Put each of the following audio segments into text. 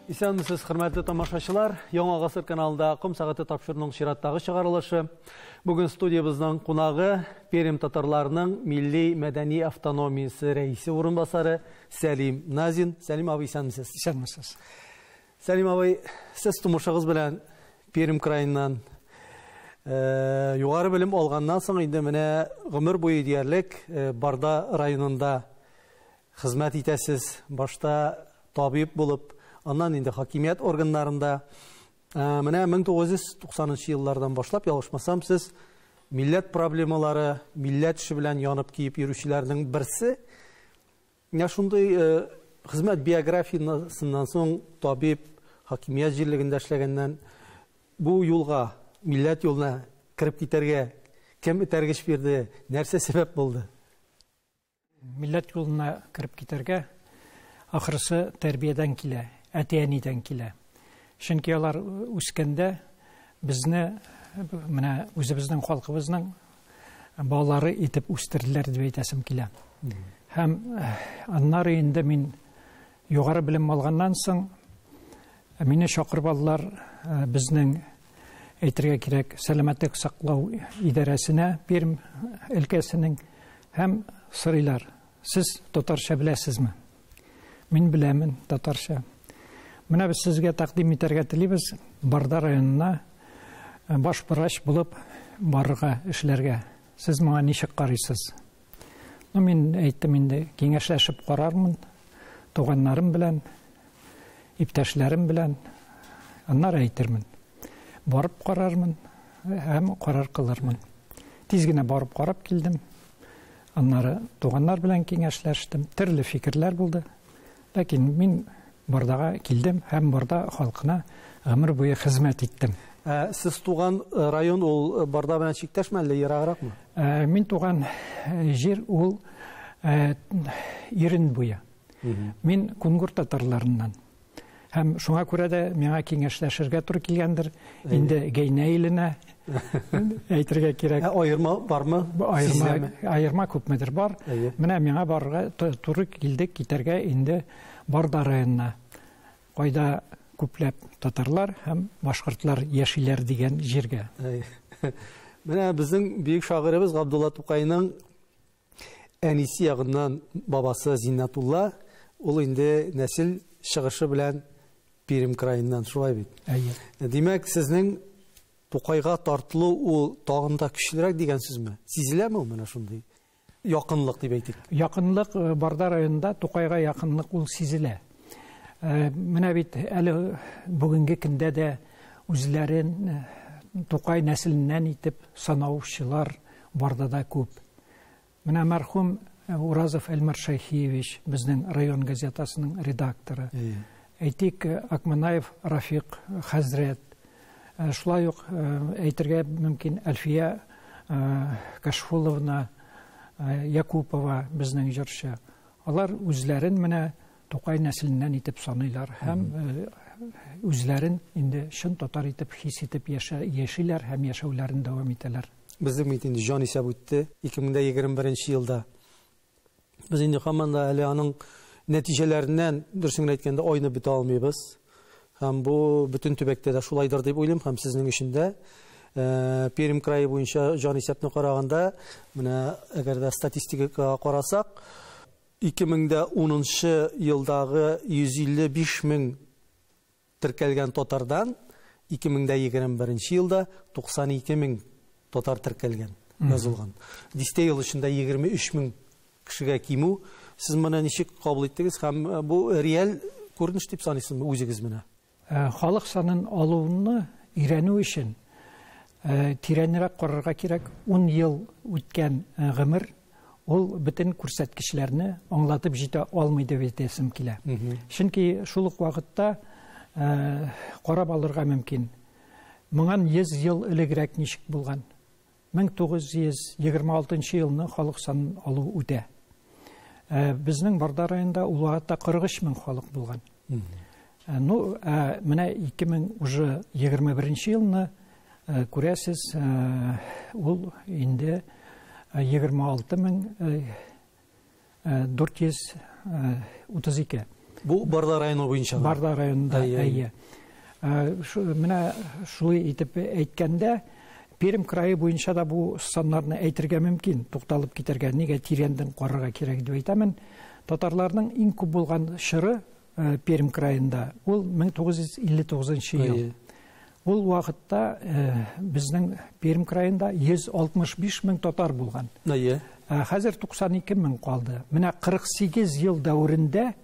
Исәнмесез, хөрмәтле тамашачылар. Яңа гасыр каналында Ком сәгате тапшыруының чираттагы чыгарылышы. Бүген студиябезнең кунагы Пермь татарларының милли мәдәни автономиясе рәисе урынбасары Сәлим Назин. Сәлим абый, исәнмесез. Исәнмесез. Сәлим абый, сез тумышыгыз белән Пермь краеннан югары белем алганнан соң инде менә гомер буе диярлек Барда районында хезмәт итәсез. Башта табиб булып, аннан инде хакимият органнарында. Менә 1990 еллардан башлап, ялгышмасам, сез милләт проблемалары, милләт эше белән янып киеп йөрүчеләрнең берсе. Менә шундый хезмәт биографиясеннән соң табиб, хакимият җирлегендә эшләгәннән бу юлга, милләт юлына кереп китәргә кем этәргеч бирде, нәрсә сәбәп булды? Милләт юлына кереп китәргә ахрысы тәрбиядән килә, әти-әнидән килә. Чөнки алар үскәндә безне менә үзебезнең халкыбызның балалары итеп үстерделәр дип әйтәсем килә. Һәм аннары инде мин югары белем алганнан соң мине чакырып алдылар безнең, әйтергә кирәк, сәламәтлек саклау идарәсенә Пермь өлкәсенең, һәм сорыйлар: "Сез татарча беләсезме?" Мин беләмен татарча. Менә без сезгә тәкъдим итәргә телибез Барда районына баш врач булып барырга, эшләргә. Сез моңа ничек карыйсыз? Ну, мин әйттем инде, киңәшләшеп карармын туганнарым белән, иптәшләрем белән, аннары әйтермен. Барып карармын һәм карар кылырмын. Тиз генә барып карап килдем. Аннары туганнар белән киңәшләштем. Төрле фикерләр булды. Ләкин мин Бардага килдем һәм Барда халкына гомер буе хезмәт иттем. Сез туган район ул Барда белән чиктәшме, әллә ерагракмы? Мин туган җир ул Ирен буе. Мин Кунгур татарларыннан. Һәм шуңа күрә дә миңа киңәшләшергә туры килгәндер. Инде Гәйнә иленә әйтергә кирәк. Аерма бармы? Аерма күпмедер бар. Менә миңа барырга туры килде, китәргә инде Барда районына. Кайда күпләп татарлар һәм башкортлар яшиләр дигән җиргә. Менә безнең бөек шагыйребез Габдулла Тукайның әнисе ягыннан бабасы Зиннәтулла, ул инде нәсел чыгышы белән Пермь краеннан, шулай бит? Әйе. Димәк, сезнең Тукайга тартылу ул тагын да көчлерәк дигән сүзме? Сизеләме ул менә шундый якынлык дип әйтик? Якынлык Барда районында Тукайга якынлык ул сизелә. Менә бит әле бүгенге көндә дә үзләрен Тукай нәселеннән итеп санаучылар Бардада күп. Менә мәрхүм Уразов Эльмар Шәйхиевич, безнең район газетасының редакторы. Әйтик, Акманаев Рафик хәзрәт. Шулай ук әйтергә мөмкин Әлфия Кашфуловна Якупова, безнең җырчы. Алар үзләрен менә Тукай нәселеннән итеп саныйлар һәм үзләрен инде чын татар итеп хис итеп яшиләр һәм яшәүләрен дәвам итәләр. Безнең бит инде җан исәп үтте 2021 елда. Без инде һаман да әле аның нәтиҗәләреннән, дөресен генә әйткәндә, айнып бетә алмыйбыз. Һәм бу бөтен төбәктә дә шулайдыр дип уйлыйм, һәм сезнең өчен дә. Пермь крае буенча җан исәпне караганда, менә әгәр дә статистикага карасак, 2010 елдагы 155 мең теркәлгән татардан 2021 елда 92 мең татар теркәлгән, язылган. Дистә ел эчендә 23 мең кешегә кимү. Сез моны ничек кабул иттегез һәм бу реаль күренеш дип саныйсызмы үзегез менә? Халык санын алуны өйрәнү өчен тирәнрәк карарга кирәк. 10 ел үткән гомер ул бөтен күрсәткечләрне аңлатып җитә алмый дип әйтәсем килә. Чөнки шул ук вакытта карап алырга мөмкин. Моңан 100 ел элегрәк ничек булган? 1926 елны халык санын алу үтә. Безнең Барда районында ул вакытта 43 мең халык булган. Ну, менә 2021 елны күрәсез, ул инде 26 мең 432. Бу Барда районы буенча. Барда районында, әйе. Менә шулай итеп әйткәндә, Пермь крае буенча да бу саннарны әйтергә мөмкин, тукталып китәргә, нигә тирәндән карарга кирәк дип әйтәмен. Татарларның иң күп булган чоры Пермь краенда ул 1959 ел. Ул вакытта безнең Пермь краенда 165 мең татар булган. Әйе. Хәзер 92 мең калды. Менә 48 ел дәверендә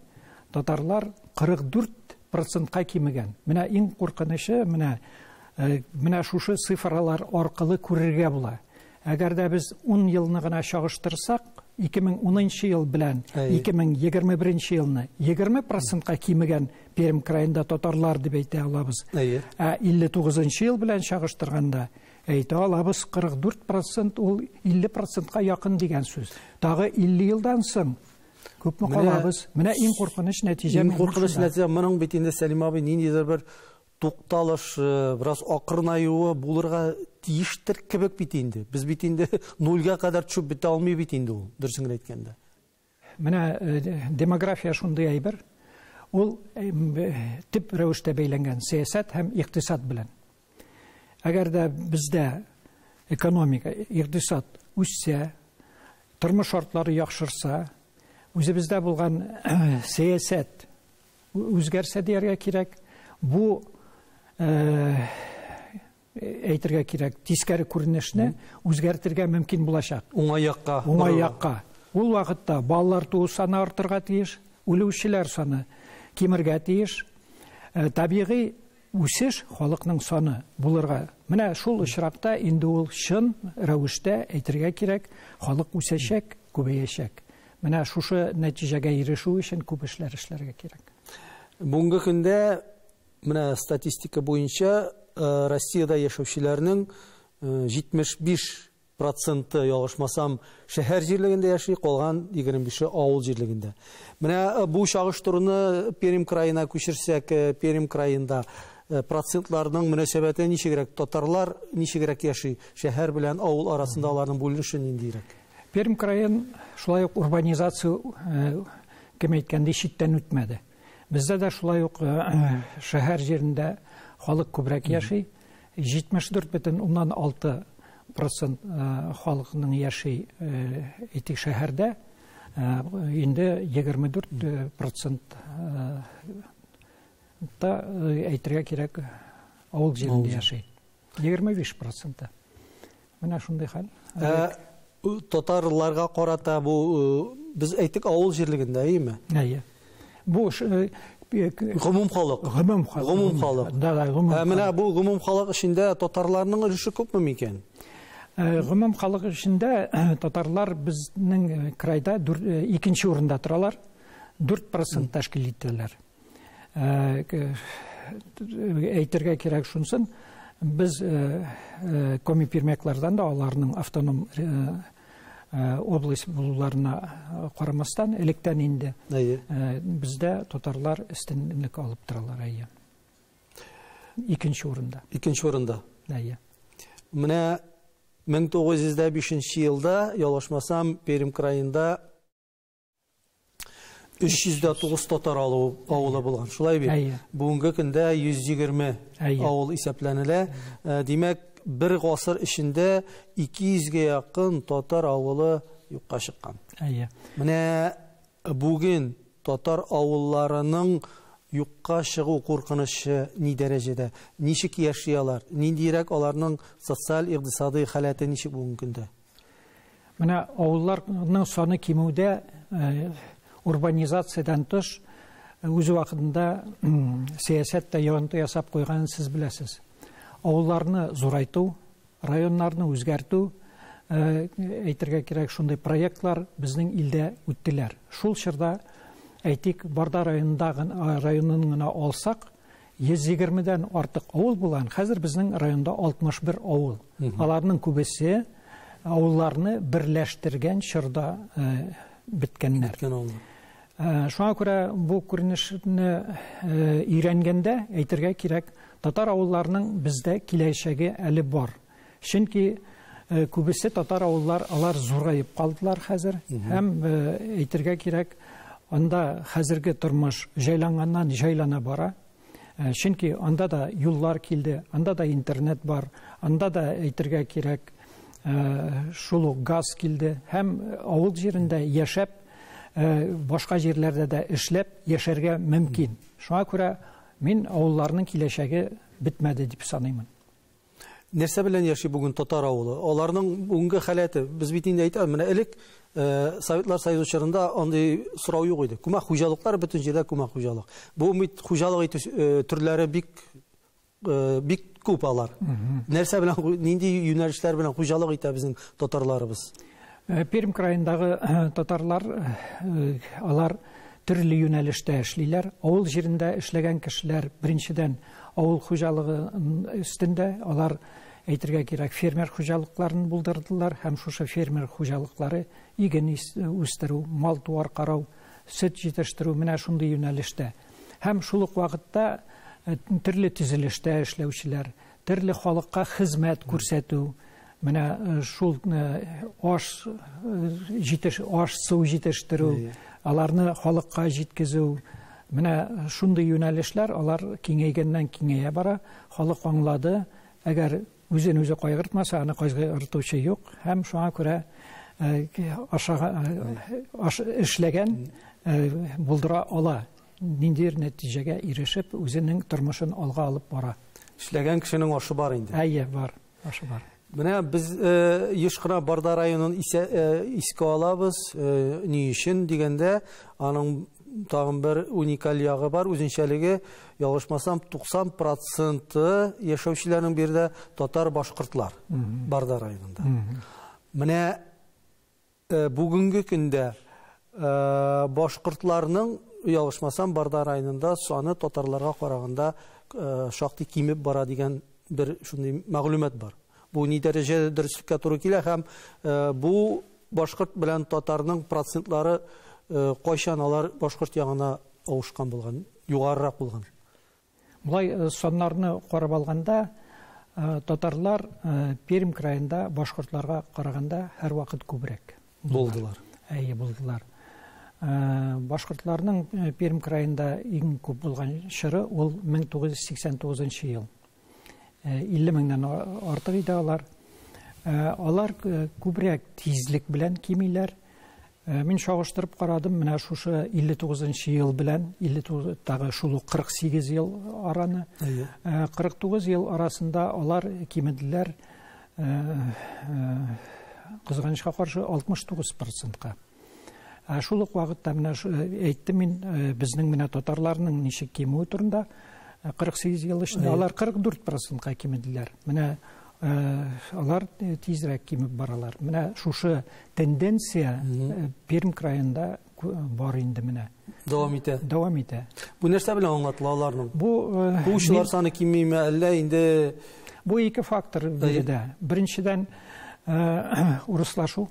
татарлар 44%-ка кимегән. Менә иң куркынычы, менә шушы цифралар аркылы күрергә була. Әгәр дә без 10 елны гына чагыштырсак, 2010 ел белән 2021 елны 20%-ка кимегән Пермь краенда татарлар дип әйтә алабыз. Ә 59 ел белән чагыштырганда әйтә алабыз 44%, ул 50%-ка якын дигән сүз. Тагы 50 елдан соң күпме калабыз? Менә иң куркыныч нәтиҗә. Иң куркыныч нәтиҗә моның бит инде, Сәлим абый, ниндидер бер тукталыш, бераз акрынаюы булырга тиештер кебек бит инде. Без бит инде нульгә кадәр төшеп бетә алмый бит инде ул, дөресен генә әйткәндә. Менә демография шундый әйбер. Ул төп рәвештә бәйләнгән сәясәт һәм икътисад белән. Әгәр дә бездә экономика, икътисад үссә, тормыш шартлары яхшырса, үзебездә булган сәясәт үзгәрсә дияргә кирәк, бу әйтергә кирәк, тискәре күренешне үзгәртергә мөмкин булачак. Уңай якка. Уңай якка. Ул вакытта балалар туу саны артырга тиеш, үлүчеләр саны кимергә тиеш. Табигый үсеш халыкның саны булырга. Менә шул очракта инде ул чын рәвештә әйтергә кирәк, халык үсәчәк, күбәячәк. Менә шушы нәтиҗәгә ирешү өчен күп эшләр эшләргә кирәк. Бүгенге көндә менә статистика буенча Россиядә яшәүчеләрнең 75% ялгышмасам шәһәр җирлегендә яши, калган 25-е авыл җирлегендә. Менә бу чагыштыруны Пермь краена күчерсәк, Пермь краенда процентларның мөнәсәбәте ничегрәк, татарлар ничегрәк яши, шәһәр белән авыл арасында аларның бүленеше ниндирәк? Пермь краен шулай ук урбанизация, кем әйткәндәй, читтән үтмәде. Бездә дә шулай ук шәһәр җирендә халык күбрәк яши. 74,6% халыкның яши әйтик шәһәрдә, инде 24% та әйтергә кирәк авыл җирендә яши. 25%. Менә шундый хәл. Татарларга карата бу без әйтик авыл җирлегендә, әйеме? Әйе. Бу гомум халык. Гомум халык. Гомум халык. Да, да, гомум. Менә бу гомум халык эчендә татарларның өлеше күпме микән? Гомум халык эчендә татарлар безнең крайда икенче урында торалар. 4% тәшкил итәләр. Әйтергә кирәк шунсын, без коми-пермяклардан да аларның автоном область булуларына карамастан, электән инде бездә татарлар өстенлек алып торалар, әйе. Икенче урында. Икенче урында. Әйе. Менә 1905 елда, ялгышмасам, Пермь краенда 309 татар авылы булган. Шулай бит? Бүгенге көндә 120 авыл исәпләнелә. Димәк, бер гасыр эчендә 200гә якын татар авылы юкка чыккан. Менә бүген татар авылларының юкка чыгу куркынычы ни дәрәҗәдә? Ничек яши алар? Ниндирәк аларның социаль, икътисади халәте ничек бүгенге көндә? Менә авылларның саны кимүдә урбанизациядән тыш үз вакытында сәясәт тә йогынты ясап куйганын сез беләсез. Авылларны зурайту, районнарны үзгәртү, әйтергә кирәк, шундый проектлар безнең илдә үттеләр. Шул чорда, әйтик, Барда районын гына алсак, 120-дән артык авыл булган, хәзер безнең районда 61 авыл. Аларның күбесе авылларны берләштергән чорда беткәннәр. Шуңа күрә бу күренешне өйрәнгәндә әйтергә кирәк, татар авылларының бездә киләчәге әле бар. Чөнки күбесе татар авыллар, алар зурайып калдылар хәзер. Һәм әйтергә кирәк, Анда хәзерге тормыш җайланганнан җайлана бара. Чөнки анда да юллар килде, анда да интернет бар, анда да әйтергә кирәк, шул ук газ килде. Һәм авыл җирендә яшәп, башка җирләрдә дә эшләп яшәргә мөмкин. Шуңа күрә мин авылларның киләчәге бетмәде дип саныймын. Нәрсә белән яши бүген татар авылы? Аларның бүгенге халәте, без бит инде әйтәбез, менә элек Советлар Союзы чорында андый сорау юк иде. Күмәк хуҗалыклар бөтен җирдә күмәк хуҗалык. Бу бит хуҗалык итү төрләре бик бик күп алар. Нәрсә белән, нинди юнәлешләр белән хуҗалык итә безнең татарларыбыз? Пермь краендагы татарлар, алар төрле юнәлештә эшлиләр. Авыл җирендә эшләгән кешеләр беренчедән авыл хуҗалыгы өстендә, алар әйтергә кирәк, фермер хуҗалыкларын булдырдылар һәм шушы фермер хуҗалыклары иген үстерү, мал-туар карау, сөт җитештерү менә шундый юнәлештә. Һәм шул ук вакытта төрле төзелештә эшләүчеләр, төрле халыкка хезмәт күрсәтү, менә шул аш аш су җитештерү, аларны халыкка җиткезү, менә шундый юнәлешләр алар киңәйгәннән киңәя бара. Халык аңлады, әгәр үзен үзе кайгыртмаса, аны кайгыртучы юк, һәм шуңа күрә эшләгән булдыра ала, ниндидер нәтиҗәгә ирешеп, үзенең тормышын алга алып бара. Эшләгән кешенең ашы бар инде. Әйе, бар, ашы бар. Менә без еш кына Барда районын искә алабыз. Ни өчен дигәндә, аның тагын бер уникаль ягы бар, үзенчәлеге, ялгышмасам, 90% яшәүчеләрнең биредә татар-башкортлар Барда районында. Менә бүгенге көндә башкортларның, ялгышмасам, Барда районында саны татарларга караганда шактый кимеп бара дигән бер шундый мәгълүмат бар. Бу ни дәрәҗәдә дөреслеккә туры килә һәм бу башкорт белән татарның процентлары кайчан алар башкорт ягына авышкан булган, югарырак булган? Болай саннарны карап алганда, татарлар Пермь краенда башкортларга караганда һәрвакыт күбрәк булдылар. Әйе, булдылар. Башкортларның Пермь краенда иң күп булган чоры ул 1989 ел. 50 меңнән артык иде алар. Алар күбрәк тизлек белән кимиләр. Мин чагыштырып карадым, менә шушы 59 ел белән 59 тагы шул ук 48 ел араны. 49 ел арасында алар кимеделәр, кызганычка каршы 69%-ка. Шул ук вакытта менә әйттем мин, безнең менә татарларның ничек кимүе турында 48 ел эчендә алар 44%-ка кимеделәр. Менә алар тизрәк кимеп баралар. Менә шушы тенденция Пермь краенда бар инде менә. Дәвам итә. Дәвам итә. Бу нәрсә белән аңлатыла аларның? Бу куучылар саны кимиме, әллә инде? Бу ике фактор биредә. Беренчедән, урыслашу.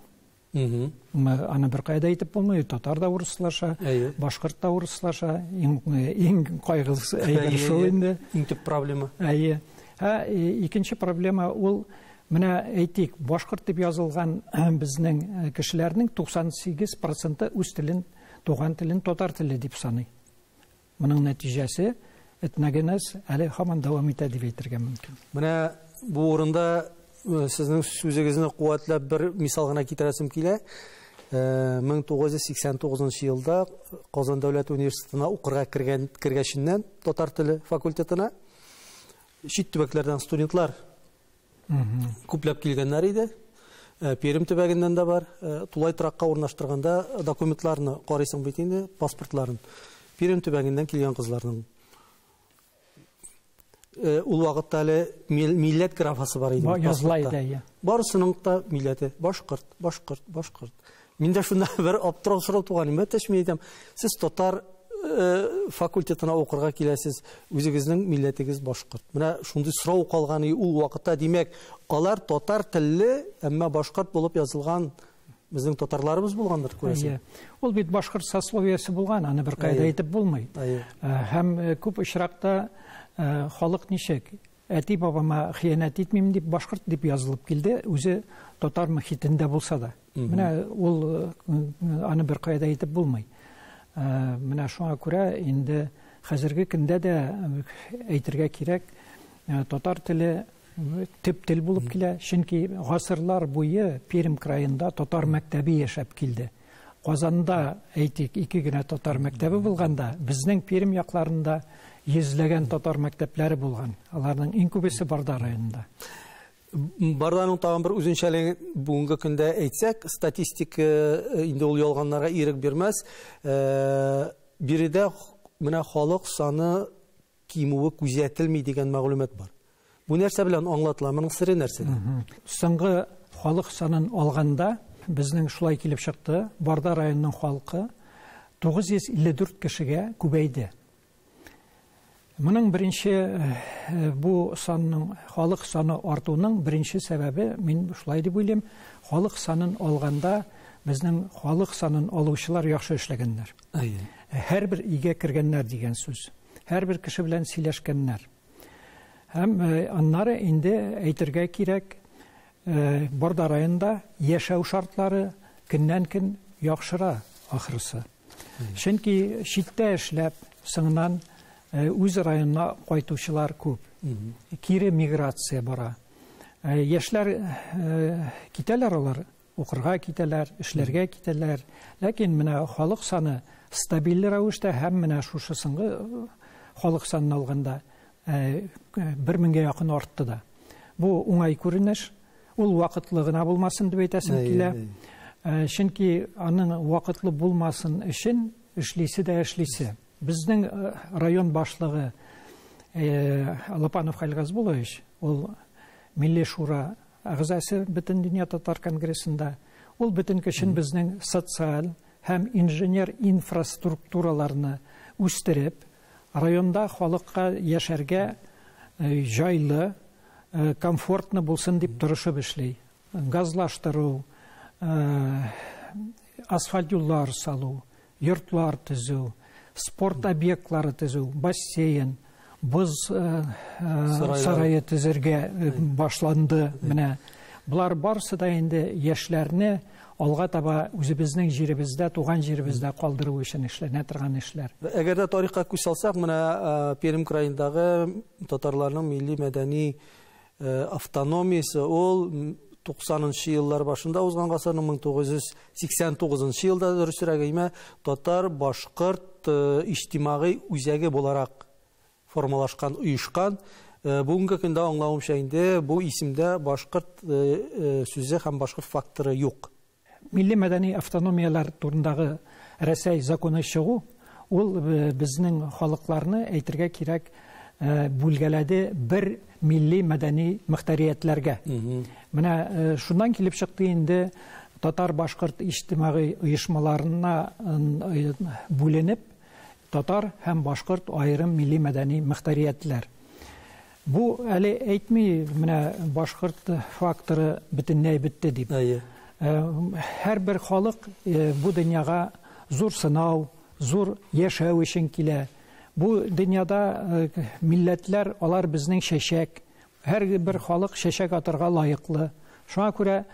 Аны бер кайда әйтеп булмый, татар да урыслаша, башкорт та урыслаша. Иң кайгылысы әйбер шул инде. Иң төп проблема. Әйе. Икенче проблема ул, менә әйтик, башкорт дип язылган безнең кешеләрнең 98% үз телен, туган телен татар теле дип саный. Моның нәтиҗәсе этногенез әле һаман дәвам итә дип әйтергә мөмкин. Менә бу урында сезнең сүзегезне куәтләп бер мисал гына китерәсем килә. 1989 елда Казан дәүләт университетына укырга кергәченнән татар теле факультетына чит төбәкләрдән студентлар күпләп килгәннәр иде. Пермь төбәгеннән дә бар. Тулай торакка урнаштырганда документларны карыйсың бит инде, паспортларын. Пермь төбәгеннән килгән кызларның ул вакытта әле милләт графасы бар иде. Языла иде. Барысының да милләте башкорт, башкорт, башкорт. Мин дә шунда бер аптырау сорау туган. Мин әйтәм, әйтәм, сез татар факультетына укырга киләсез, үзегезнең милләтегез башкорт. Менә шундый сорау калган ул вакытта, димәк, алар татар телле, әмма башкорт булып язылган безнең татарларыбыз булгандыр, күрәсең. Ул бит башкорт сословиесе булган, аны бер кайда әйтеп булмый. Һәм күп очракта халык ничек, әти бабама хыянәт итмим дип башкорт дип язылып килде, үзе татар мөхитендә булса да. Менә ул аны бер кайда әйтеп булмый. Менә шуңа күрә инде хәзерге көндә дә әйтергә кирәк, татар теле төп тел булып килә, чөнки гасырлар буе Пермь краенда татар мәктәбе яшәп килде. Казанда, әйтик, ике генә татар мәктәбе булганда, безнең Пермь якларында йөзләгән татар мәктәпләре булган. Аларның иң күбесе Барда районында. Барданың тагын бер үзенчәлеген бүгенге көндә әйтсәк, статистика инде ул ялганнарга ирек бирмәс. Биредә менә халык саны кимүе күзәтелми дигән мәгълүмат бар. Бу нәрсә белән аңлатыла? Моның сере нәрсәдә? Соңгы халык санын алганда безнең шулай килеп чыкты. Барда районының халкы 954 кешегә күбәйде. Моның беренче бу санның халык саны артуының беренче сәбәбе, мин шулай дип уйлыйм, халык санын алганда безнең халык санын алучылар яхшы эшләгәннәр. Һәрбер өйгә кергәннәр дигән сүз. Һәрбер кеше белән сөйләшкәннәр. Һәм аннары инде әйтергә кирәк, Барда районында яшәү шартлары көннән-көн яхшыра ахрысы. Чөнки читтә эшләп, соңыннан үз районына кайтучылар күп. Кире миграция бара. Яшьләр китәләр алар, укырга китәләр, эшләргә китәләр. Ләкин менә халык саны стабиль рәвештә һәм менә шушы соңгы халык санын алганда 1000гә якын артты да. Бу уңай күренеш. Ул вакытлы гына булмасын дип әйтәсем килә. Чөнки аның вакытлы булмасын өчен эшлисе дә эшлисе. Безнең район башлыгы Лопанов Халил Газбулович, ул Милли шура әгъзасы Бөтендөнья татар конгрессында, ул бөтен көчен безнең социаль һәм инженер инфраструктураларны үстереп, районда халыкка яшәргә җайлы, комфортно булсын дип тырышып эшли. Газлаштыру, асфальт юллар салу, йортлар төзү, спорт объектлары төзү, бассейн, боз сарае төзергә башланды. Менә болар барысы да инде яшьләрне алга таба үзебезнең җиребездә, туган җиребездә калдыру өчен эшләнә торган эшләр. Әгәр дә тарихка күз салсак, менә Пермь краендагы татарларның милли мәдәни автономиясе ул 90-нчы еллар башында узган гасырның 1989 елда дөресрәге имә татар башкорт иҗтимагый үзәге буларак формалашкан, оешкан. Бүгенге көндә аңлавымча инде бу исемдә башкорт сүзе һәм башкорт факторы юк. Милли мәдәни автономияләр турындагы Рәсәй законы чыгу, ул безнең халыкларны әйтергә кирәк бүлгәләде бер милли мәдәни мөхтәриятләргә. Менә шуннан килеп чыкты инде татар башкорт иҗтимагый оешмаларына бүленеп, татар һәм башкорт аерым милли мәдәни мөхтәриятләр. Бу әле әйтми, менә башкорт факторы бөтенләй бетте дип. Һәрбер халык бу дөньяга зур сынау, зур яшәү өчен килә. Бу дөньяда милләтләр, алар безнең чәчәк. Һәрбер халык чәчәк атырга лаеклы. Шуңа күрә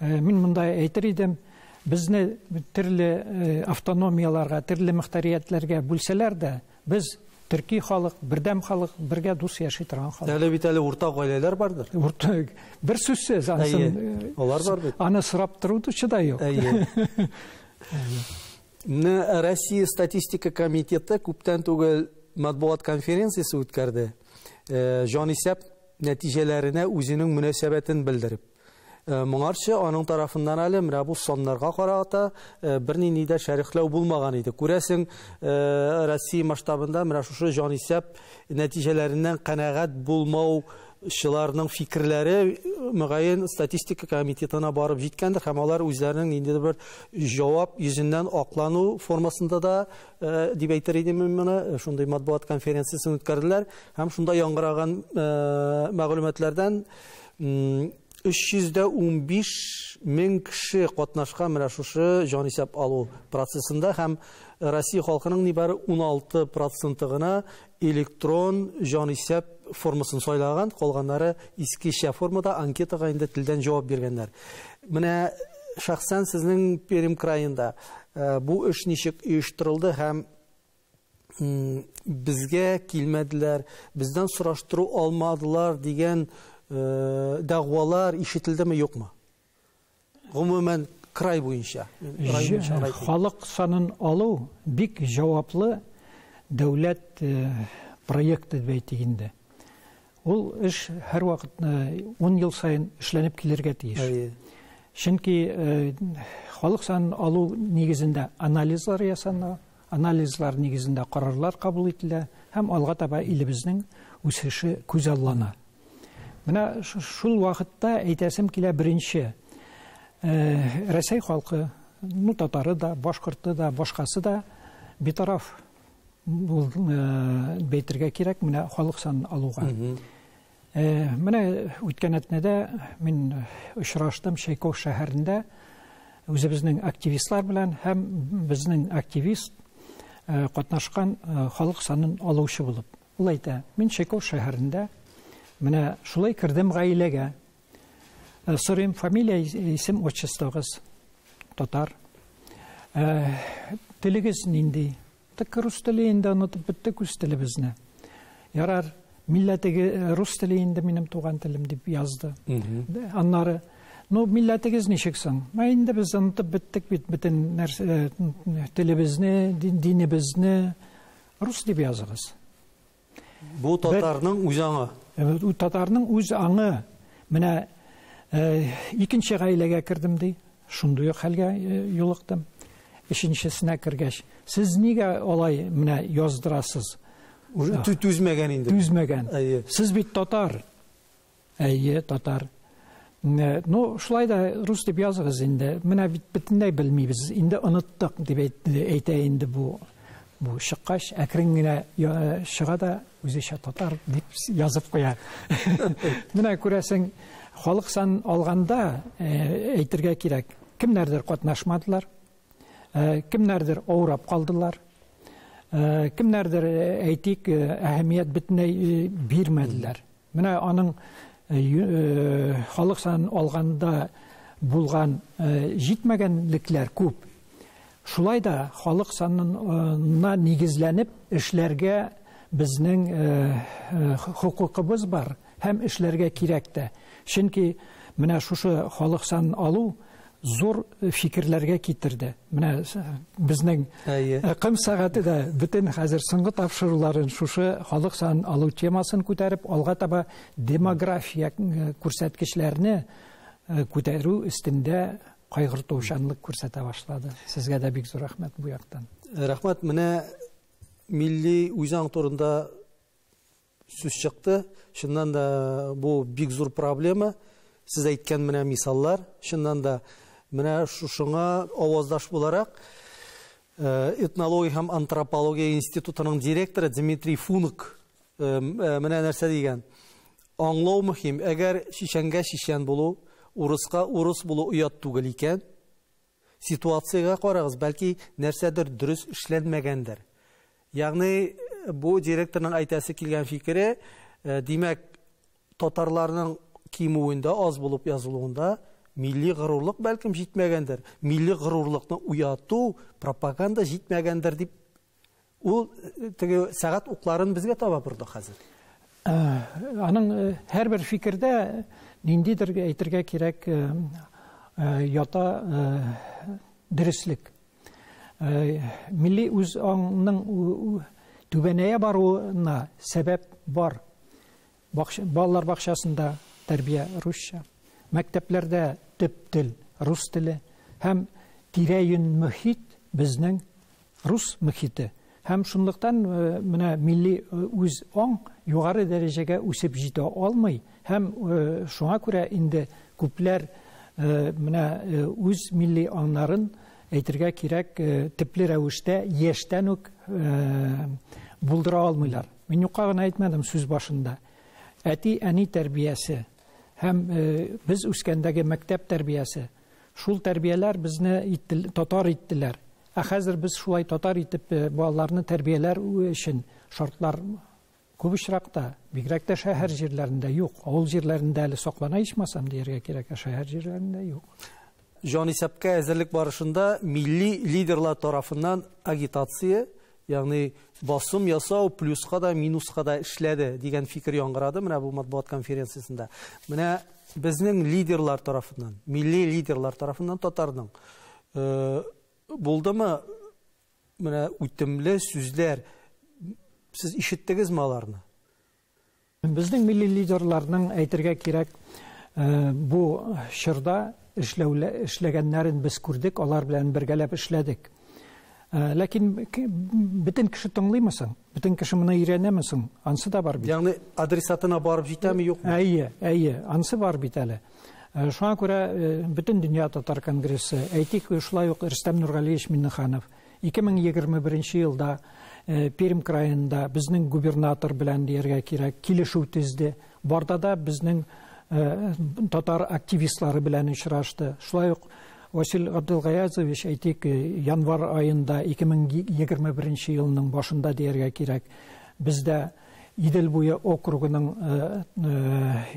мин монда әйтер идем, безне төрле автономияләргә, төрле мөхтәриятләргә бүлсәләр дә, без төрки халык, бердәм халык, бергә дус яши торган халык. Әле бит әле уртак гаиләләр бардыр. Уртак, бер сүзсез, анысын, алар бар бит. Аны сорап торучы да юк. Менә Россия статистика комитеты күптән түгел матбугат конференциясе үткәрде. Җанисәп нәтиҗәләренә үзенең мөнәсәбәтен белдереп. Моңарчы аның тарафыннан әле менә бу саннарга карата бернинди дә шәрехләү булмаган иде. Күрәсең, Россия масштабында менә шушы җанисәп нәтиҗәләреннән канәгать булмаучыларның фикерләре мөгаен статистика комитетына барып җиткәндер һәм алар үзләренең ниндидер бер җавап йөзеннән аклану формасында да дип әйтер идем мин моны, шундый матбугат конференциясен үткәрделәр һәм шунда яңгыраган мәгълүматлардан 315 мең кеше катнашкан менә шушы җанисәп алу процессында һәм Россия халкының нибары 16% гына электрон җанисәп формасын сайлаган, калганнары искечә формада анкетага инде телдән җавап биргәннәр. Менә шәхсән сезнең Пермь краенда бу эш ничек оештырылды һәм безгә килмәделәр, бездән сораштыру алмадылар дигән дәгъвалар ишетелдеме, юкмы? Гомумән, край буенча. Халык санын алу бик җаваплы дәүләт проекты дип әйтик инде. Ул эш һәрвакыт 10 ел саен эшләнеп килергә тиеш. Чөнки халык санын алу нигезендә анализлар ясана, анализлар нигезендә карарлар кабул ителә һәм алга таба илебезнең үсеше күзаллана. Менә шул вакытта әйтәсем килә беренче. Рәсәй халкы, ну татары да, башкорты да, башкасы да битараф бул бәйтергә кирәк менә халык санын алуга. Менә үткән атнада мин очраштым Чайков шәһәрендә үзебезнең активистлар белән һәм безнең активист катнашкан халык санын алучы булып. Ул әйтә, мин Чайков шәһәрендә менә шулай кердем гаиләгә. Сорыйм, фамилия, исем, отчествогыз татар. Телегез нинди? Тик рус теле инде онытып беттек үз телебезне. Ярар, милләтеге рус теле инде минем туган телем дип язды. Аннары, ну, милләтегез ничек соң? Ә инде без онытып беттек бит бөтен нәрсә, телебезне, динебезне. Рус дип языгыз. Бу татарның үз аңы. Татарның үз аңы. Менә икенче гаиләгә кердем ди. Шундый ук хәлгә юлыктым. Өченчесенә кергәч, сез нигә алай менә яздырасыз? Уже түзмәгән инде. Түзмәгән. Сез бит татар. Әйе, татар. Ну, шулай да рус дип языгыз инде. Менә бит бөтенләй белмибез. Инде оныттык дип әйтә инде бу. Бу чыккач, әкрен генә чыга да үзенчә татар дип язып куя. Менә күрәсең, халык санын алганда әйтергә кирәк, кемнәрдер катнашмадылар, кемнәрдер авырап калдылар, кемнәрдер, әйтик, әһәмият бөтенләй бирмәделәр. Менә аның халык санын алганда булган җитмәгәнлекләр күп. Шулай да халык санына нигезләнеп эшләргә безнең хокукыбыз бар һәм эшләргә кирәк тә. Чөнки менә шушы халык санын алу зур фикерләргә китерде. Менә безнең Кым сәгате дә бөтен хәзер соңгы тапшыруларын шушы халык санын алу темасын күтәреп, алга таба демография күрсәткечләрне күтәрү өстендә кайгыртучанлык күрсәтә башлады. Сезгә дә бик зур рәхмәт бу яктан. Рәхмәт. Менә милли үзаң турында сүз чыкты. Чыннан да бу бик зур проблема. Сез әйткән менә мисаллар, чыннан да менә шушыңа аваздаш буларак этнология һәм антропология институтының директоры Дмитрий Функ менә нәрсә дигән. Аңлау мөһим, әгәр чеченгә чечен булу, урыска урыс булу оят түгел икән, ситуациягә карагыз, бәлки нәрсәдер дөрес эшләнмәгәндер. Ягъни бу директорның әйтәсе килгән фикере, димәк, татарларның кимүендә, аз булып язылуында милли горурлык бәлкем җитмәгәндер. Милли горурлыкны уяту, пропаганда җитмәгәндер дип ул теге сәгать укларын безгә таба борды хәзер. Аның һәрбер фикердә ниндидер әйтергә кирәк ята дөреслек. Милли үз аңның түбәнәя баруына сәбәп бар. Балалар бакчасында тәрбия русча, мәктәпләрдә төп тел рус теле һәм тирә-юнь мөхит безнең рус мөхите. Һәм шунлыктан менә милли үз аң югары дәрәҗәгә үсеп җитә алмый һәм шуңа күрә инде күпләр менә үз милли аңнарын әйтергә кирәк төпле рәвештә яшьтән үк булдыра алмыйлар. Мин юкка гына әйтмәдем сүз башында. Әти-әни тәрбиясе һәм без үскәндәге мәктәп тәрбиясе, шул тәрбияләр безне татар иттеләр. Ә хәзер без шулай татар итеп балаларны тәрбияләр өчен шартлар күп очракта, бигрәк тә шәһәр җирләрендә юк. Авыл җирләрендә әле саклана ичмасам дияргә кирәк, ә шәһәр җирләрендә юк. Җанисәпкә әзерлек барышында милли лидерлар тарафыннан агитация, ягъни басым ясау плюска да, минуска да эшләде дигән фикер яңгырады менә бу матбугат конференциясендә. Менә безнең лидерлар тарафыннан, милли лидерлар тарафыннан татарның булдымы менә үтемле сүзләр? Сез ишеттегезме аларны? Безнең милли лидерларның, әйтергә кирәк, бу чорда эшләгәннәрен без күрдек, алар белән бергәләп эшләдек. Ләкин бөтен кеше тыңлыймы соң? Бөтен кеше моны өйрәнәме соң? Ансы да бар бит. Ягъни адресатына барып җитәме, юкмы? Әйе, әйе, ансы бар бит әле. Шуңа күрә Бөтендөнья татар конгрессы, әйтик, шулай ук Рөстәм Нургалиевич Миңнеханов 2021 елда Пермь краенда безнең губернатор белән дияргә кирәк, килешү төзде. Бардада безнең татар активистлары белән очрашты. Шулай ук Васил Габделгаязович, әйтик, январь аенда 2021 елның башында дияргә кирәк, бездә Идел буе округының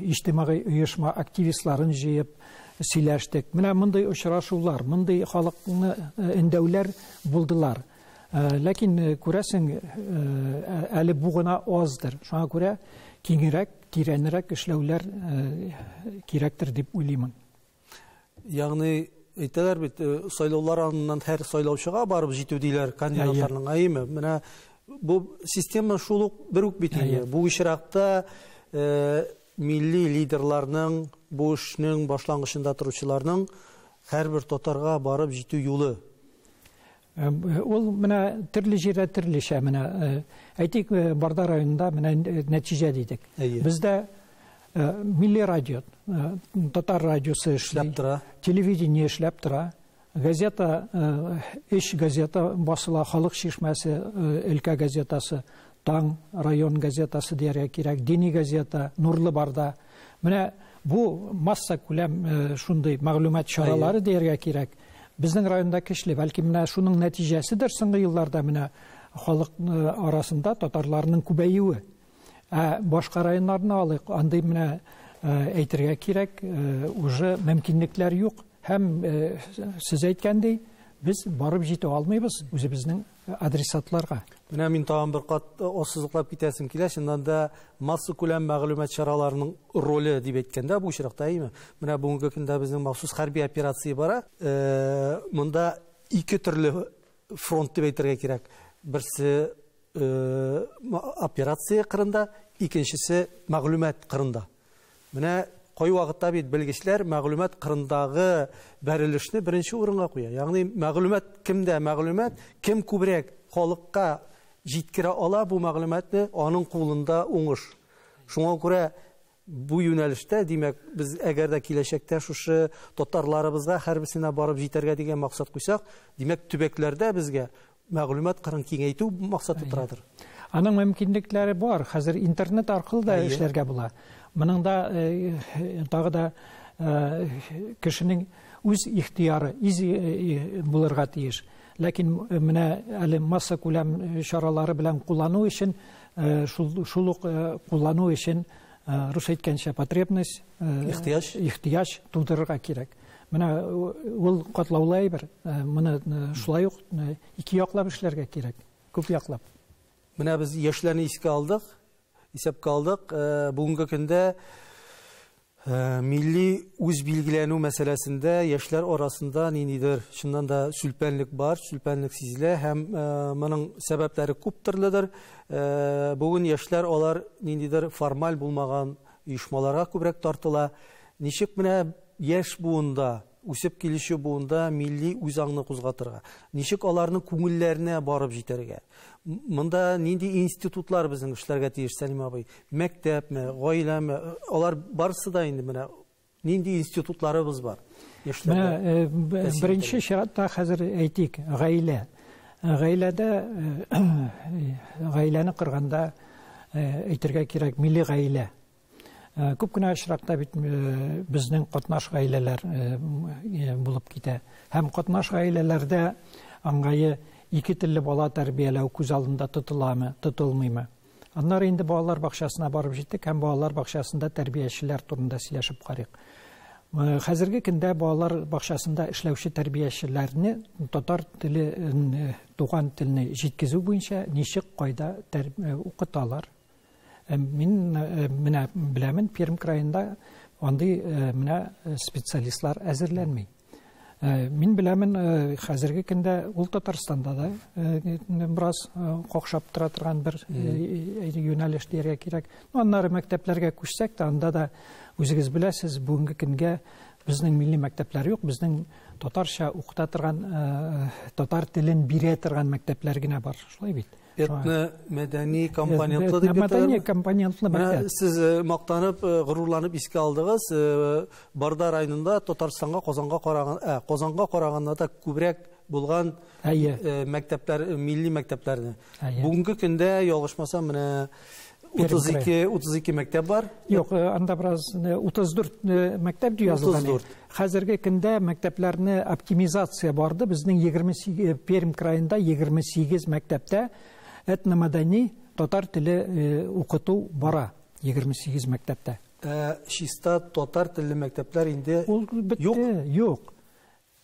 иҗтимагый оешма активистларын җыеп сөйләштек. Менә мондый очрашулар, мондый халыкны өндәүләр булдылар. Ләкин, күрәсең, әле бу гына аздыр. Шуңа күрә киңрәк, тирәнрәк эшләүләр кирәктер дип уйлыймын. Ягъни әйтәләр бит, сайлаулар алдыннан һәр сайлаучыга барып җитү диләр кандидатларның, әйеме? Менә бу система шул ук бер үк бит инде. Бу очракта милли лидерларның, бу эшнең башлангычында торучыларның һәрбер татарга барып җитү юлы. Ул менә төрле җирдә төрлечә, менә әйтик, Барда районында менә нәтиҗә дидек. Бездә милли радио, татар радиосы эшләп тора, телевидение эшләп тора, газета, өч газета басыла, Халык чишмәсе, өлкә газетасы, Таң район газетасы дияргә кирәк, дини газета, Нурлы Барда. Менә бу масса күләм шундый мәгълүмат чаралары дияргә кирәк. Безнең районда көчле, бәлки менә шуның нәтиҗәседер соңгы елларда менә халык арасында татарларның күбәюе. Ә башка районнарны алыйк, андый менә әйтергә кирәк, уже мөмкинлекләр юк. Һәм сез әйткәндәй, без барып җитә алмыйбыз үзебезнең адресатларга. Менә мин тагын бер кат ассызыклап китәсем килә, чыннан да массакүләм мәгълүмат чараларының роле дип әйткәндә бу очракта, әйеме? Менә бүгенге көндә безнең махсус хәрби операция бара. Монда ике төрле фронт дип әйтергә кирәк. Берсе операция кырында, икенчесе мәгълүмат кырында. Менә кай вакытта бит белгечләр мәгълүмат кырындагы бәрелешне беренче урынга куя. Ягъни мәгълүмат кемдә мәгълүмат, кем күбрәк халыкка җиткерә ала бу мәгълүматны, аның кулында уңыш. Шуңа күрә бу юнәлештә, димәк, без әгәр дә киләчәктә шушы татарларыбызга һәрберсенә барып җитәргә дигән максат куйсак, димәк, төбәкләрдә безгә мәгълүмат кырын киңәйтү максаты торадыр. Аның мөмкинлекләре бар. Хәзер интернет аркылы да эшләргә була. Моның да тагы да кешенең үз ихтыяры булырга тиеш. Ләкин менә әле массакүләм чаралары белән куллану өчен, шул ук куллану өчен, рус әйткәнчә, потребность, ихтыяҗ тудырырга кирәк. Менә ул катлаулы әйбер. Моны шулай ук ике яклап эшләргә кирәк, күп яклап. Менә без яшьләрне искә алдык, исәпкә алдык. Бүгенге көндә милли үз билгеләнү мәсьәләсендә яшьләр арасында ниндидер чыннан да сүлпәнлек бар, сүлпәнлек сизелә һәм моның сәбәпләре күп төрледер. Бүген яшьләр алар ниндидер формаль булмаган оешмаларга күбрәк тартыла. Ничек менә яшь буында, үсеп килүче буында милли үзаңны кузгатырга, ничек аларның күңелләренә барып җитәргә? Монда нинди институтлар безнең эшләргә тиеш, Сәлим абый? Мәктәпме, гаиләме? Алар барысы да инде менә нинди институтларыбыз бар? Менә беренче чиратта хәзер әйтик, гаилә. Гаиләдә, гаиләне корганда әйтергә кирәк, милли гаилә. Күп кенә очракта бит безнең катнаш гаиләләр булып китә. Һәм катнаш гаиләләрдә аңгайы ике телле бала тәрбияләү күз алдында тотыламы, тотылмыймы? Аннары инде балалар бакчасына барып җиттек һәм балалар бакчасында тәрбиячеләр турында сөйләшеп карыйк. Хәзерге көндә балалар бакчасында эшләүче тәрбиячеләрне татар теле, туган телне җиткезү буенча ничек, кайда укыталар? Мин менә беләмен, Пермь краенда андый менә специалистлар әзерләнми. Мин беләмен, хәзерге көндә ул Татарстанда да бераз какшап тора торган бер юнәлеш дияргә кирәк. Аннары мәктәпләргә күчсәк тә, анда да үзегез беләсез, бүгенге көнгә безнең милли мәктәпләр юк, безнең татарча укыта торган, татар телен бирә торган мәктәпләр генә бар. Шулай бит. Этно-мәдәни компонентлы дип Мәдәни компонентлы мәктәп. Сез мактанып, горурланып искә алдыгыз, Барда районында Татарстанга, Казанга караган, Казанга караганда да күбрәк булган мәктәпләр, милли мәктәпләрне. Бүгенге көндә ялгышмасам, менә 32 мәктәп бар. Юк, анда бераз 34 мәктәп дип язылган. Хәзерге көндә мәктәпләрне оптимизация барды. Безнең 28 Пермь краенда 28 мәктәптә этномәдәни татар теле укыту бара. 28 мәктәптә. Чиста татар телле мәктәпләр инде юк. Юк.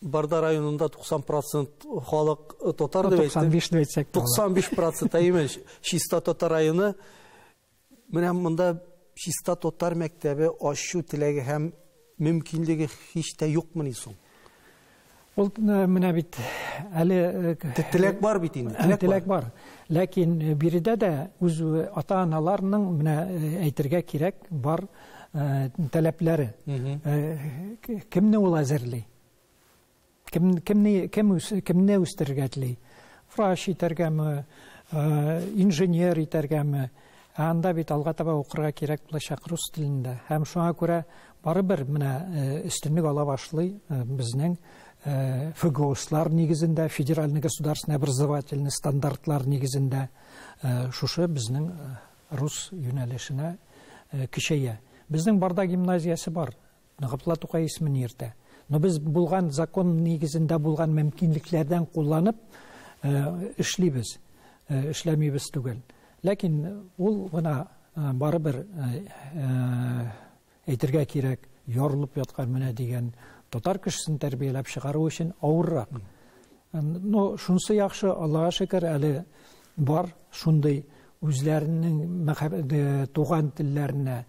Барда районында 90% халык татар дип әйтте. 95 дип әйтсәк. 95% имеш. Чиста татар районы. Менә монда чиста татар мәктәбе ачу теләге һәм мөмкинлеге һич тә юкмыни соң? Ул менә бит әле теләк бар бит инде. Теләк бар. Ләкин биредә дә үз ата-аналарның менә әйтергә кирәк бар таләпләре. Кемне ул әзерли? Кемне үстерергә тели? Врач итәргәме, инженер итәргәме? Анда бит алга таба укырга кирәк булачак рус телендә. Һәм шуңа күрә барыбер менә өстенлек ала башлый безнең ФГОСлар нигезендә, федеральный государственный образовательный стандартлар нигезендә шушы безнең рус юнәлешенә көчәя. Безнең Барда гимназиясе бар, Габдулла Тукай исемен йөртә. Но без булган закон нигезендә булган мөмкинлекләрдән кулланып эшлибез, эшләмибез түгел. Ләкин ул гына барыбер әйтергә кирәк, ярылып яткан менә дигән татар кешесен тәрбияләп чыгару өчен авыррак. Но шунысы яхшы, Аллага шөкер, әле бар шундый үзләренең туган телләренә,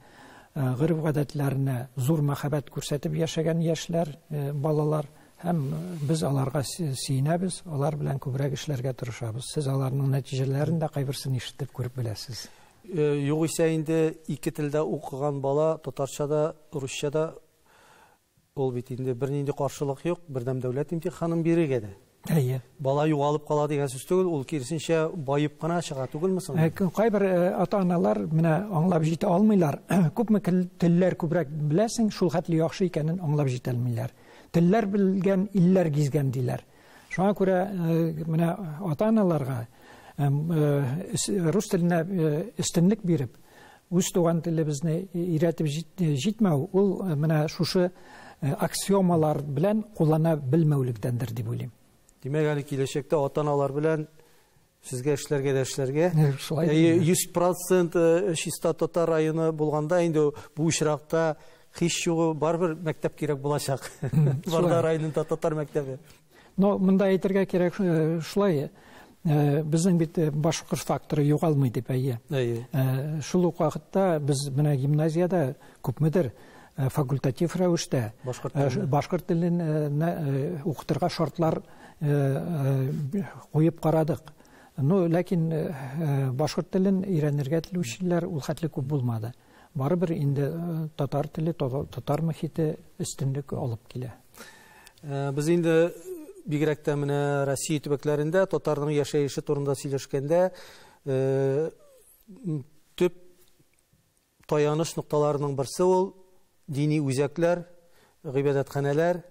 гореф-гадәтләренә зур мәхәббәт күрсәтеп яшәгән яшьләр, балалар. Һәм без аларга сөенәбез, алар белән күбрәк эшләргә тырышабыз. Сез аларның нәтиҗәләрен дә кайберсен ишетеп күреп беләсез. Югыйсә инде ике телдә укыган бала татарча да, русча да, ул бит инде бернинди каршылык юк, бердәм дәүләт имтиханын бирергә дә. Әйе. Бала югалып кала дигән сүз түгел, ул киресенчә баеп кына чыга түгелме соң? Кайбер ата-аналар менә аңлап җитә алмыйлар. Күпме телләр күбрәк беләсең, шул хәтле яхшы икәнен аңлап җитә алмыйлар. Телләр белгән, илләр гизгән диләр. Шуңа күрә менә ата-аналарга рус теленә өстенлек биреп, үз туган телебезне өйрәтеп җитмәү, ул менә шушы аксиомалар белән куллана белмәүлектәндер дип уйлыйм. Димәк, әле киләчәктә ата-аналар белән сезгә эшләргә дә эшләргә. 100% чиста татар районы булганда инде бу очракта һич югы барыбер мәктәп кирәк булачак. Барда районында татар мәктәбе. Но монда әйтергә кирәк шулай, безнең бит башкорт факторы югалмый дип әйе. Шул ук вакытта без менә гимназиядә күпмедер факультатив рәвештә башкорт телен укытырга шартлар куеп карадык. Но ләкин башкорт телен өйрәнергә теләүчеләр ул хәтле күп булмады. Барыбер инде татар теле, татар мөхите өстенлек алып килә. Без инде бигрәк тә менә Россия төбәкләрендә татарның яшәеше турында сөйләшкәндә төп таяныш нокталарының берсе ул дини үзәкләр, гыйбадәтханәләр,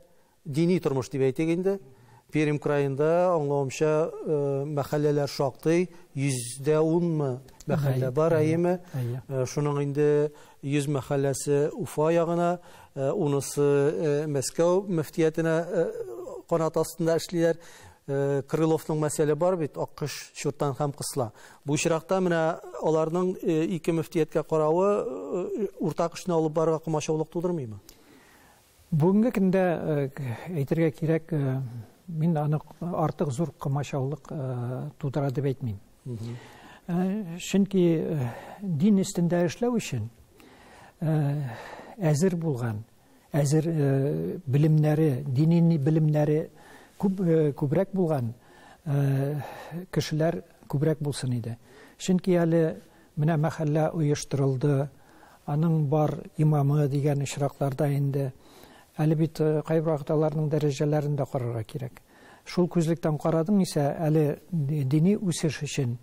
дини тормыш дип әйтик инде. Пермь краенда аңлавымча мәхәлләләр шактый, 10% мәхәллә бар, әйеме? Шуның инде 100 мәхәлләсе Уфа ягына, 10-сы Мәскәү мөфтиятенә канат астында эшлиләр. Крыловның мәсьәле бар бит, Аккош, Чуртан һәм Кысла. Бу очракта менә аларның ике мөфтияткә каравы уртак эшне алып барырга комачаулык тудырмыймы? Бүгенге көндә әйтергә кирәк, мин аны артык зур комачаулык тудыра дип әйтмим. Чөнки дин өстендә эшләү өчен әзер булган, әзер белемнәре, дини белемнәре күбрәк булган кешеләр күбрәк булсын иде. Чөнки әле менә мәхәллә оештырылды, аның бар имамы дигән очракларда инде әле бит кайбер вакытта аларның дәрәҗәләрен дә карарга кирәк. Шул күзлектән карадың исә, әле дини үсеш өчен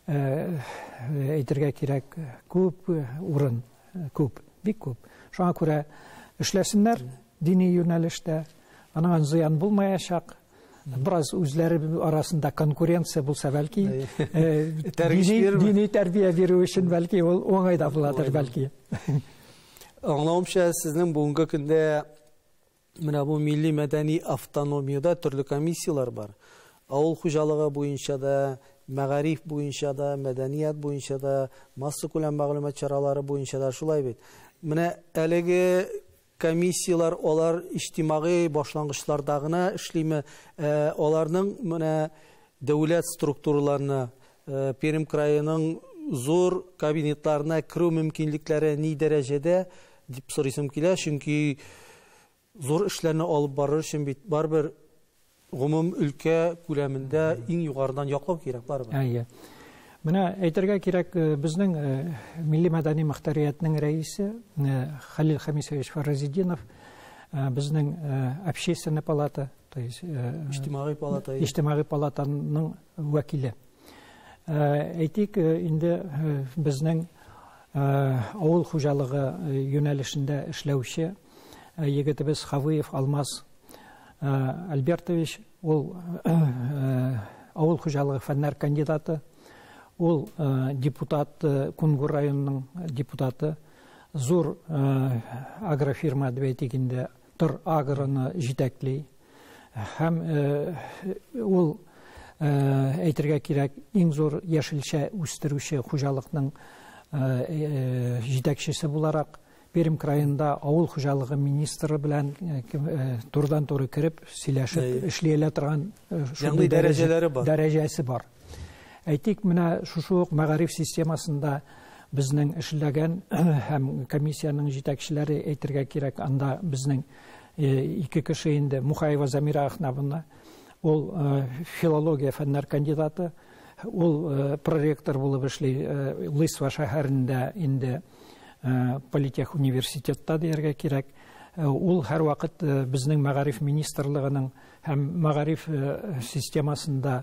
әйтергә кирәк, күп урын, күп, бик күп. Шуңа күрә эшләсеннәр дини юнәлештә, аның зыян булмаячак. Бераз үзләре арасында конкуренция булса, бәлки, дини тәрбия бирү өчен бәлки ул уңай да буладыр, бәлки. Аңлавымча, сезнең бүгенге көндә менә бу милли мәдәни автономиядә төрле комиссияләр бар. Авыл хуҗалыгы буенча да, мәгариф буенча да, мәдәният буенча да, массакүләм мәгълүмат чаралары буенча да, шулай бит. Менә әлеге комиссияләр алар иҗтимагый башлангычларда гына эшлиме? Аларның менә дәүләт структураларына, Пермь краеның зур кабинетларына керү мөмкинлекләре ни дәрәҗәдә дип сорыйсым килә, чөнки зур эшләрне алып барыр өчен бит барыбер гомум өлкә күләмендә иң югарыдан яклау кирәк барыбер. Әйе. Менә әйтергә кирәк, безнең милли мәдәни мөхтәриятнең рәисе Халил Хамисович Фаразетдинов, безнең общественная палата, то есть иҗтимагый палата, иҗтимагый палатаның вәкиле. Әйтик, инде безнең авыл хуҗалыгы юнәлешендә эшләүче егетебез Хавыев Алмаз Альбертович, ул авыл хуҗалыгы фәннәр кандидаты, ул депутат, Кунгур районының депутаты, зур агрофирма дип әйтик инде, Тор Агроны җитәкли. Һәм ул әйтергә кирәк, иң зур яшелчә үстерүче хуҗалыкның җитәкчесе буларак Пермь краенда авыл хуҗалыгы министры белән турыдан-туры кереп сөйләшеп эшли ала торган шундый дәрәҗәләре бар. Дәрәҗәсе бар. Әйтик, менә шушы ук мәгариф системасында безнең эшләгән һәм комиссиянең җитәкчеләре әйтергә кирәк, анда безнең ике кеше инде, Мухаева Замира Ахнабовна, ул филология фәннәр кандидаты, ул проректор булып эшли Лысва шәһәрендә инде политех университетта дияргә кирәк. Ул һәрвакыт безнең мәгариф министрлыгының һәм мәгариф системасында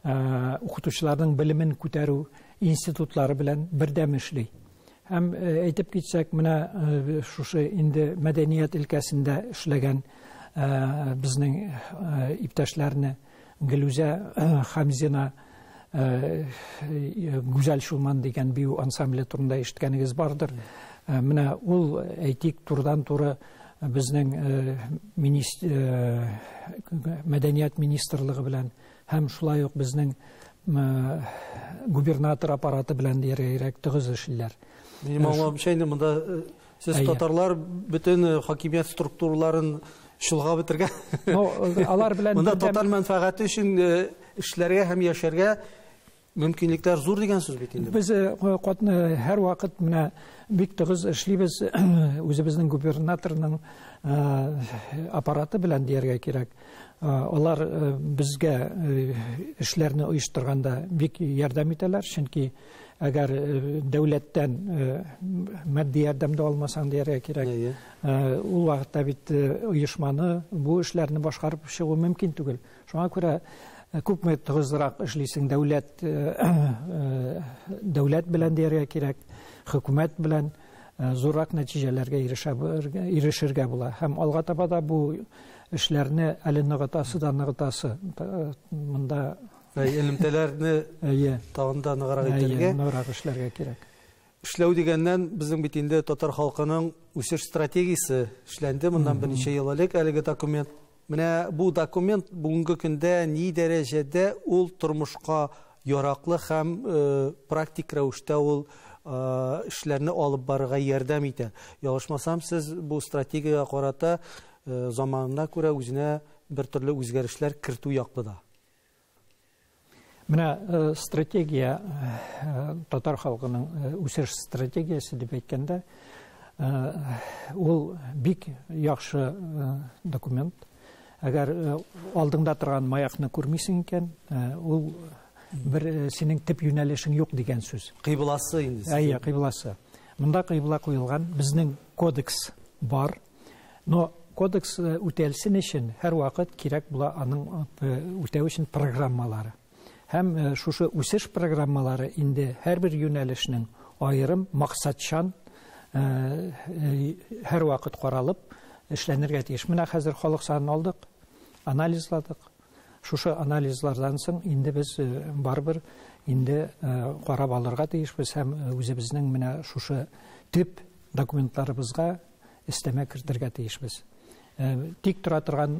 укытучыларның белемен күтәрү институтлары белән бердәм эшли. Һәм әйтеп китсәк, менә шушы инде мәдәният өлкәсендә эшләгән безнең иптәшләрне Гөлүзә Хамзина, Гүзәл Чулман дигән бию ансамбле турында ишеткәнегез бардыр. Менә ул, әйтик, турыдан-туры безнең мәдәният министрлыгы белән һәм шулай ук безнең губернатор аппараты белән дияргә кирәк, тыгыз эшлиләр. Минем аңлавымча, инде монда сез татарлар бөтен хакимият структураларын чолгап бетергән. Алар белән монда татар мәнфәгате өчен эшләргә һәм яшәргә мөмкинлекләр зур дигән сүз бит инде. Без һәр вакыт менә бик тыгыз эшлибез үзебезнең губернаторның аппараты белән дияргә кирәк. Алар безгә эшләрне оештырганда бик ярдәм итәләр, чөнки әгәр дәүләттән матди ярдәм дә алмасаң дияргә кирәк, ул вакытта бит оешманы, бу эшләрне башкарып чыгу мөмкин түгел. Шуңа күрә күпме тыгызрак эшлисең дәүләт дәүләт белән дияргә кирәк, хөкүмәт белән зуррак нәтиҗәләргә ирешергә була. Һәм алга таба да бу эшләрне әле ныгытасы да ныгытасы. Монда элемтәләрне тагын да ныграк итәргә, ныграк эшләргә кирәк. Эшләү дигәннән, безнең бит инде татар халкының үсеш стратегиясе эшләнде моннан берничә ел элек әлеге документ. Менә бу документ бүгенге көндә ни дәрәҗәдә ул тормышка яраклы һәм практик рәвештә ул эшләрне алып барырга ярдәм итә. Ялгышмасам, сез бу стратегиягә карата заманына күрә үзенә бер төрле үзгәрешләр кертү яклы да. Менә стратегия, татар халкының үсеш стратегиясе дип әйткәндә, ул бик яхшы документ. Әгәр алдыңда торган маякны күрмисең икән, ул бер синең төп юнәлешең юк дигән сүз. Кыйбласы инде. Әйе, кыйбласы. Монда кыйбла куелган, безнең кодекс бар. Но кодекс үтәлсен өчен һәрвакыт кирәк була аның үтәү өчен программалары. Һәм шушы үсеш программалары инде һәрбер юнәлешнең аерым максатчан һәрвакыт каралып эшләнергә тиеш. Менә хәзер халык санын алдык, анализладык. Шушы анализлардан соң инде без барыбер инде карап алырга тиешбез һәм үзебезнең менә шушы төп документларыбызга өстәмә кертергә тиешбез. Тик тора торган,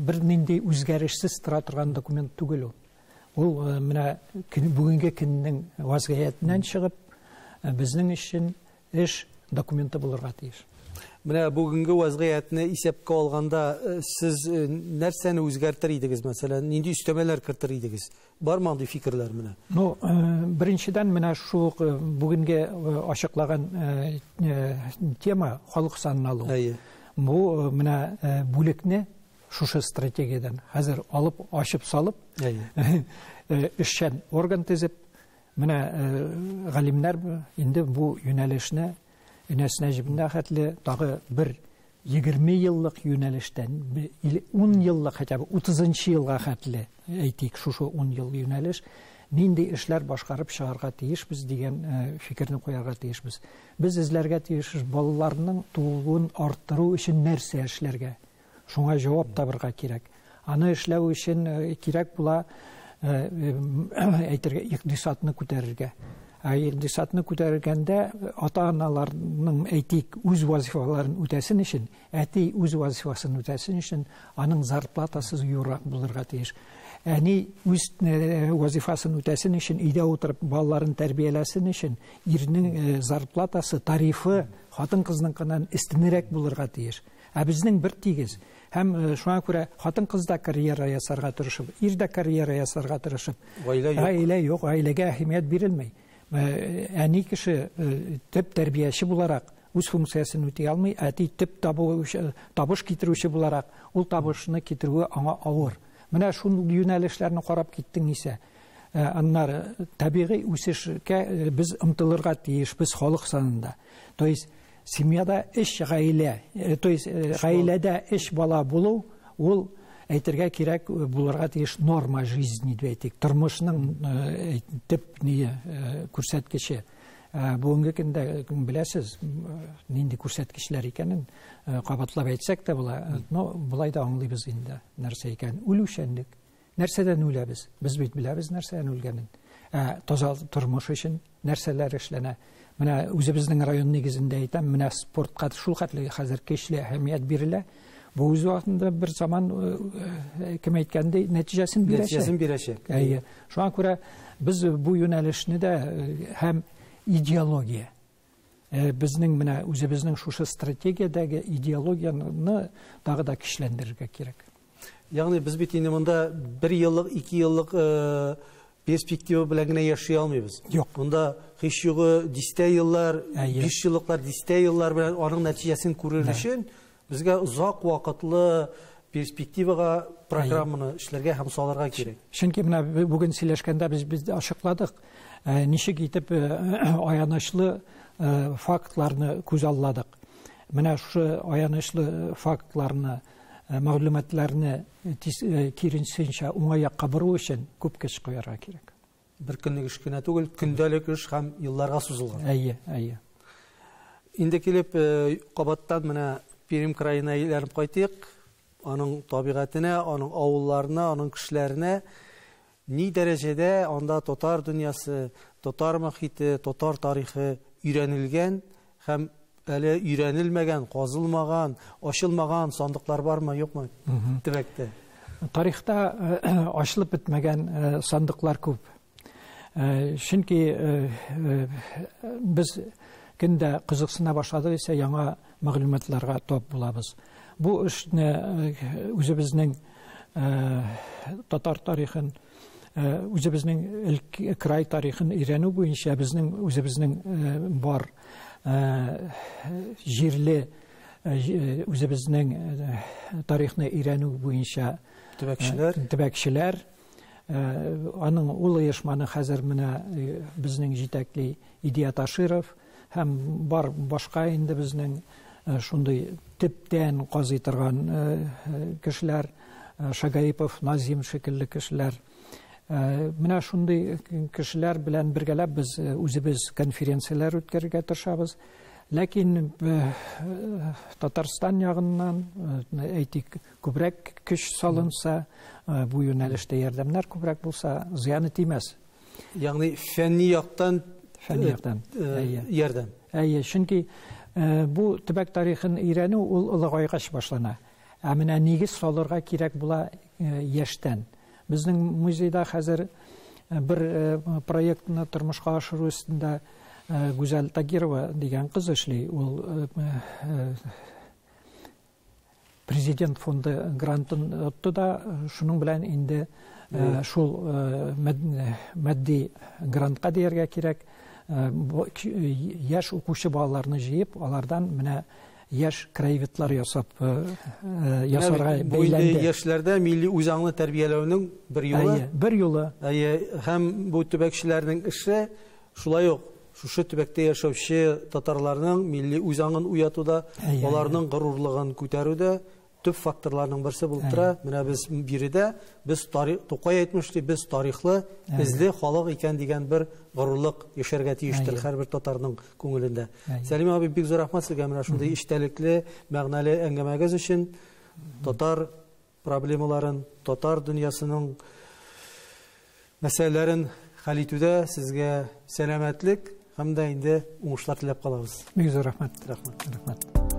бернинди үзгәрешсез тора торган документ түгел ул. Ул менә бүгенге көннең вазгыятеннән чыгып, безнең өчен эш документы булырга тиеш. Менә бүгенге вазгыятьне исәпкә алганда, сез нәрсәне үзгәртер идегез, мәсәлән, нинди өстәмәләр кертер идегез? Бармы андый фикерләр менә? Ну, беренчедән менә шул бүгенге ачыклаган тема халык санын алу. Бу менә бүлекне шушы стратегиядән хәзер алып, ачып салып, эшчән орган төзеп, менә галимнәр инде бу юнәлешне энәсенә җебенә хәтле тагы бер 20 еллык юнәлештән, 10 еллык, хотя бы 30 елга хәтле, әйтик, шушы 10 ел юнәлеш, нинди эшләр башкарып чыгарга тиешбез дигән фикерне куярга тиешбез. Без эзләргә тиешбез балаларның тууын арттыру өчен нәрсә эшләргә. Шуңа җавап табырга кирәк. Аны эшләү өчен кирәк була әйтергә, икътисадны күтәрергә. Ә икътисадны күтәргәндә ата-аналарның, әйтик, үз вазифаларын үтәсен өчен, әти үз вазифасын үтәсен өчен аның зарплатасы зуррак булырга тиеш. Әни үз вазифасын үтәсен өчен, өйдә утырып балаларын тәрбияләсен өчен ирнең зарплатасы, тарифы хатын-кызныкыннан өстенрәк булырга тиеш. Ә безнең бер тигез. Һәм шуңа күрә хатын-кыз да карьера ясарга тырышып, ир дә карьера ясарга тырышып, гаилә юк, гаиләгә әһәмият бирелми. Әни кеше төп тәрбияче буларак үз функциясен үти алмый, әти төп табыш китерүче буларак ул табышны китерүе аңа авыр. Менә шул юнәлешләрне карап киттең исә, аннары табигый үсешкә без омтылырга тиешбез халык санында. То есть семьяда өч гаилә, то есть гаиләдә өч бала булу, ул әйтергә кирәк булырга тиеш норма жизни дип әйтик, тормышның төп күрсәткече. Бүгенге көндә беләсез нинди күрсәткечләр икәнен, кабатлап әйтсәк тә була, но болай да аңлыйбыз инде нәрсә икәнен. Үлүчәнлек. Нәрсәдән үләбез? Без бит беләбез нәрсәдән үлгәнен. Таза тормыш өчен нәрсәләр эшләнә. Менә үзебезнең район нигезендә әйтәм, менә спортка шул хәтле хәзер көчле әһәмият бирелә. Бу үз вакытында бер заман, кем әйткәндәй, нәтиҗәсен бирәчәк. Нәтиҗәсен бирәчәк. Әйе. Шуңа күрә без бу юнәлешне дә һәм идеология. Безнең менә үзебезнең шушы стратегиядәге идеологияне тагы да көчләндерергә кирәк. Ягъни без бит инде монда бер еллык, ике еллык перспектива белән генә яши алмыйбыз. Юк. Монда һич югы дистә еллар, 5 еллыклар, дистә еллар белән аның нәтиҗәсен күрер өчен безгә озак вакытлы перспективага программаны эшләргә һәм салырга кирәк. Чөнки менә бүген сөйләшкәндә без ачыкладык, ничек итеп аянычлы фактларны күз алладык. Менә шушы аянычлы фактларны, мәгълүматларны киресенчә уңай якка бору өчен күп көч куярга кирәк. Бер көнлек эш кенә түгел, көндәлек эш һәм елларга сузылган. Әйе, әйе. Инде килеп кабаттан менә Пермь краена әйләнеп кайтыйк. Аның табигатенә, аның авылларына, аның кешеләренә ни дәрәҗәдә анда татар дөньясы, татар мохите, татар тарихы өйрәнелгән һәм әле өйрәнелмәгән, казылмаган, ачылмаган сандыклар бармы, юкмы төбәктә? Тарихта ачылып бетмәгән сандыклар күп. Чөнки без көндә кызыксына башладык исә яңа мәгълүматларга тап булабыз. Бу эшне үзебезнең татар тарихын, үзебезнең край тарихын өйрәнү буенча безнең үзебезнең бар җирле үзебезнең тарихны өйрәнү буенча төбәкчеләр аның ул оешманы хәзер менә безнең җитәкли Идият Аширов һәм бар башка инде безнең шундый төптән казый торган кешеләр, Шагаипов Назим шикелле кешеләр. Менә шундый кешеләр белән бергәләп без үзебез конференцияләр үткәрергә тырышабыз. Ләкин Татарстан ягыннан, әйтик, күбрәк көч салынса, бу юнәлештә ярдәмнәр күбрәк булса, зыяны тимәс. Ягъни фәнни яктан фәнни яктан ярдәм. Әйе, чөнки бу төбәк тарихын өйрәнү ул олыгайгач башлана. Ә менә нигез салырга кирәк була яшьтән. Безнең музейда хәзер бер проектны тормышка ашыру өстендә Гүзәл Тагирова дигән кыз эшли. Ул Президент фонды грантын отты да, шуның белән инде шул матди грантка дияргә кирәк, яшь укучы балаларны җыеп, алардан менә яшь краеведлар ясап ясарга бәйләнде. Бу яшьләрдә милли үзаңны тәрбияләүнең бер юлы. Әйе, бер юлы. Әйе, һәм бу төбәкчеләрнең эше шулай ук шушы төбәктә яшәүче татарларның милли үзаңын уятуда, аларның горурлыгын күтәрүдә төп факторларның берсе булып тора. Менә без биредә, без тарих, Тукай әйтмешли, без тарихлы, эзле халык икән дигән бер горурлык яшәргә тиештер һәрбер татарның күңелендә. Сәлим абый, бик зур рәхмәт сезгә менә шундый эчтәлекле, мәгънәле әңгәмәгез өчен. Татар проблемаларын, татар дөньясының мәсьәләләрен хәл итүдә сезгә сәламәтлек һәм дә инде уңышлар теләп калабыз. Бик зур рәхмәт. Рәхмәт. Рәхмәт.